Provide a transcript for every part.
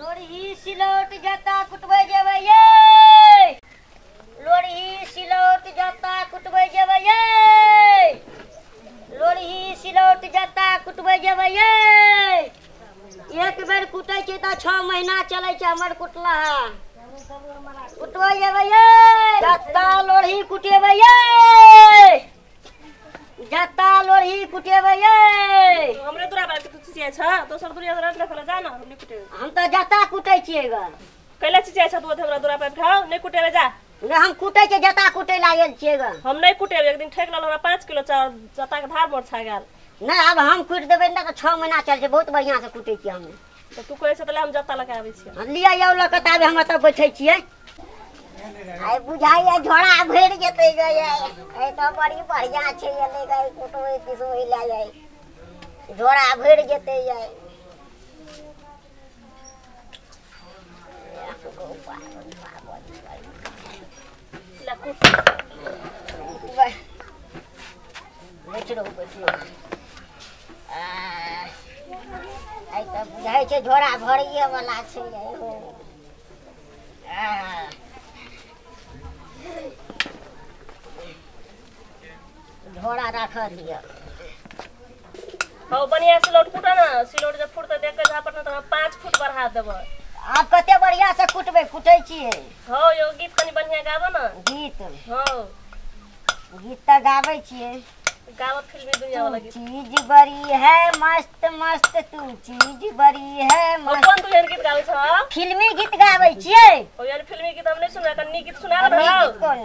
लोरही सिलौट जाता कुटबै जेबै यै, लोरही सिलौट जाता कुटबै जेबै यै, लोरही सिलौट जाता कुटबै जेबै यै। एक बेर कुटै छै तऽ 6 महीना चलै छै हमर कुटला। कुटबै जेबै यै, जाता लोरही कुटेबै यै, जाता लोरही कुटेबै यै। हमरे तोरा बात के चिचिया छ, दोसर दुनिया तोरा देखल जा न, हम नहीं कुटेबै। हम तऽ जाता कुटै छियै ग। कैला चिचिया छ तू हमरा दुरा पर खाओ, नहीं कुटेबै जा। नहीं हम कुटै छियै, जाता कुटै लागल छियै ग। हम नहीं कुटेबै, एक दिन ठेक लेल हमरा 5 किलो चाउर जाता के धार मोर छा गेल। नहीं अब हम कुटि देबै ने तऽ 6 महीना चल छै, बहुत बढ़िया से कुटै छियै हम। तऽ तू कहै छ तऽ हम जाता लगा आबै छियै। लिअ यौ लऽ कऽ ताबे हम एतऽ बैठै छियै। आइ बुझाइए झोरा भरि जेतै ग यै, आइ तऽ बड़ी बढ़िया छै एलै ग, कुटबै पिसबै लए यै, झोरा भरि जेतै यै। बैठ रहू बैठ रहू। आइ तऽ बुझाइ छै झोरा भरैए वाला छै यै हो। झोरा राखऽ दिअ। हौ बढ़िया सिलौट कुटऽ न, सिलौट जब फुटतै देख के झापट न तऽ 5 फुट बढ़ा देबै। आब कते बढ़िया से कुटबै, कुटै छियै। हौ यौ गीत कनि बढ़िया गाबऽ न। गीत? हौ गीत तऽ गाबै छियै। गाबऽ फिल्मी दुनिया वाला गीत। चीज बड़ी है मस्त मस्त, तू चीज बड़ी है मस्त। कोन तू एहन गीत गाबै छ? फिल्मी गीत गाबै छियै। हौ यार फिल्मी गीत हम नहीं सुनबै, कनि नीक गीत सुनाबऽ न। गीत कोन?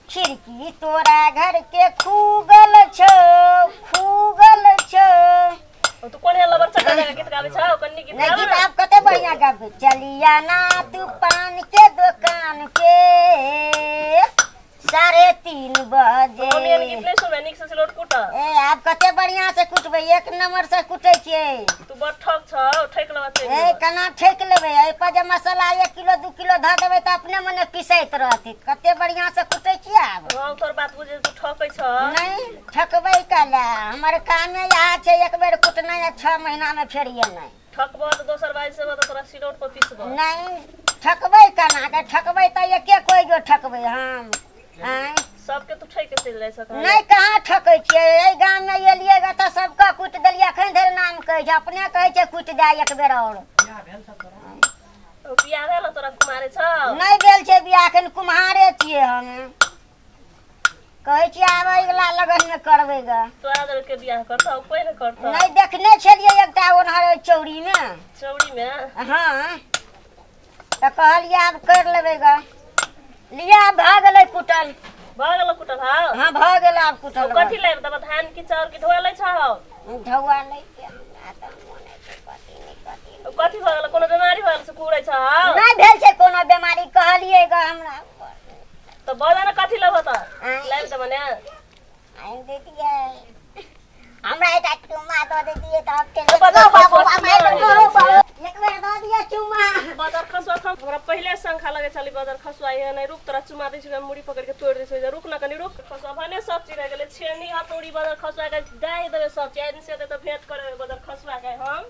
खिड़की तोरा घर के खूगल छौ, खूगल छौ। तू कोन एहन लबर चक्कर लगा गीत गाबै छौ? कनि गीत गाबऽ गीत आब कते बढ़िया गाबै। चलिया ना तू पान के दुकान पे 3:30 बजे। हम एहन गीत नहीं सुनबै, नीक से सिलौट कुट। ए आब कते बढ़िया से कुटबै, 1 नंबर से कुटै छियै। तू बड़ ठक छौ, ठकि लेबऽ चलि। ए केना ठकि लेबै? एहि पर जे मसाला 1 किलो 2 किलो धऽ देबै तऽ अपने मने पिसैत रहतै। कते बढ़िया से कुटै छियै आब। हँ तोर बात बुझै, तू ठकै छ। नहीं ठकबै कैला, हमर कामे इएह छै, एक बेर कुटनाइ 6 महीना में फेर एनाइ। ठकबह तऽ दोसर बाजी से तऽ तोरा सिलौट पर पिसबह। नहीं ठकबै केना के ठकबै तऽ एके कोइ गो ठकबै हम। सबके तू ठकि के चलि जाइ छ। नहीं कहाँ ठकै छियै, एहि गाम में एलियै ग तऽ सबके कुटि देलियै, एखन धरि नाम कहै छै, अपने कहै छै कुटि दए एक बेर आओर। बियाह भेल तोरा? कुमारे छौ? नहीं भेल छै बियाह, एखन कुम्हारे छियै हम। कहै छियै आब अगिला लगन में करबै ग। तोरा दर के बियाह करतौ? कोइ नहि करतौ। नहीं देखने छलियै एकटा ओनहर चौरी में। चौरी में? हाँ तऽ कहलियै आब करि लेबै ग। लिअ भऽ गेलै कुटल। भऽ गेल कुटल? हँ हाँ भऽ गेल आब कुटल। कथी लाबि देबऽ, धान की चाउर की ढोआ लै छौ? ढौआ लै के हमरा तऽ मोन होइ छै कथी नहि कथी। कथी भऽ गेल? कोनो बेमारी भऽ गेल से कुरै छौ? नहि भेल छै कोनो बेमारी, कहलियै ग हमरा। तऽ बजा ने कथी लेबऽ तऽ लाबि देबऽ ने। आनि दैतियै हमरा एकटा चुम्मा दऽ दैतियै तऽ एक बेर दऽ दिअ चुम्मा। बदर खसुआ हमरा पहिले शंखा लगै छलै, बदर खसुआ एहन नहि। रुक तोरा चुम्मा दै छियै, मुड़ी पकड़ि के तोड़ि दै छियै। रुक न कनि रुक। खसुआ भने सब चीज रहि गेलै, छेनी हथौड़ी बदर खसुआ के दाहि देबै सब चीज। आइ से तऽ भेंट करबै बदर खसुआ के हम।